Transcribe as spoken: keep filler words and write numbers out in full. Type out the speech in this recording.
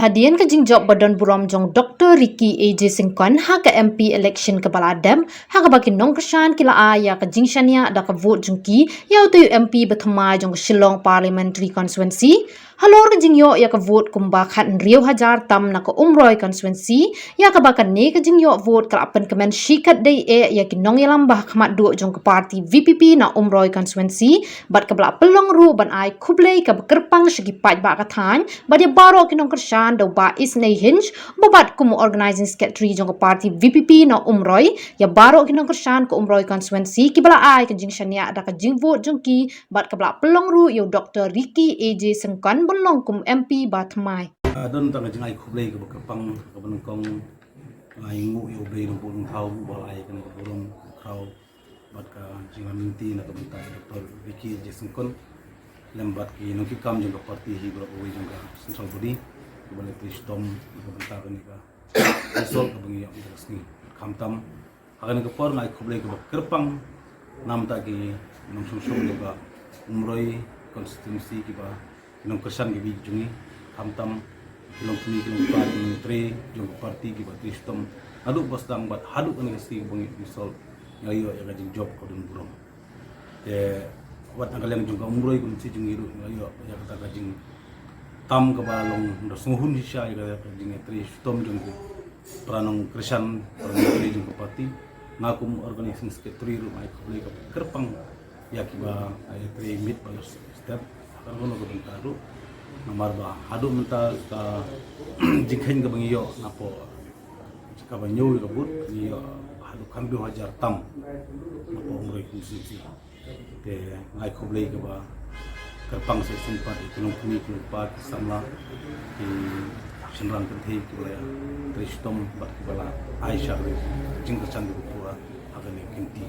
Hadien ka jingjop ba don burom jong Dr Ricky A J Syngkon ha ka M P election kaba la dep, ha kaba ki nongkyrshan ki la ai ïa ka jingshaniah da ka vote jong ki ïa uto u M P ba thymmai jong ka Shillong Parliamentary Constituency, halor ka jingïoh ïa ka vote kumba khathynriew hajar tam na ka Umroi Constituency, ïa kaba kane ka jingïoh vote ka la pynkmen shikatdei eh ïa ki nongïalam ba ha khmat duh jong ka party V P P na Umroi Constituency, bad kaba la pynlong ruh ban ai khublei kaba kyrpang sha ki paidbah ka thaiñ, bad ïa baroh ki nongkyrshan da u Bah Isnei Hinge, ba bad kum u Organising Secretary jong ka party V P P na Umroi, ïa baroh ki nongkyrshan ka Umroi Constituency kiba la ai ka jingshaniah da ka jingvote jong ki, bad kaba la pynlong ruh ïa u Dr Ricky A J Syngkon ban long kum M P ba thymmai. Ah, don tang ka jingai khublei kaba kyrpang kaba nyngkong, ngai nguh ïa U Blei Nongbuh Nongthaw uba la ai kane ka burom khraw bad ka jingïalam lynti na ka bynta Dr Ricky A J Syngkon lem bad ki nongkitkam jong ka party hi baroh kawei jong ka central body kiba la trei shitom na ka bynta kane ka result kaba ngi ïoh mynta ka sngi. Khamtam ha kane ka por ngai khublei kaba kyrpang namar ki nongshong shnong jong ka Umroi constituency kiba ki nongkyrshan kiba ïeit jong ngi, khamtam ki longkmie ki longkpa ki nongtrei jong ka party kiba trei shitom naduh ba sdang bad haduh kane ka sngi kaba ngi ïoh result, ngi la ïoh ïa ka jingjop kaba don burom. Te wat na ka liang jong ka Umroi constituency jong ngi ruh ngi la ïoh ïa kata ka jingtam kaba long da sngewhun shisha ïa ka jingtrei shitom jong ki para nongkyrshan, para nongtrei jong ka party. Nga kum Organising Secretary ruh ngai khublei kaba kyrpang ïa kiba ïatrei miet baroh step ha kano kano ka bynta ruh. Namar ba haduh mynta ka jingkheiñ kaba ngi ïoh napoh kaba ñiew ïa ka vote ngi ïoh haduh khyndai hajar tam napoh Umroi constituency. Te ngai khublei kaba kyrpang sa shisien pat ïa ki nongkmie ki longkpa ki samla ki shynrang kynthei kiba la trei shitom bad kiba la ai sha ka jingkyrshan kaba pura ha kane ka kynti.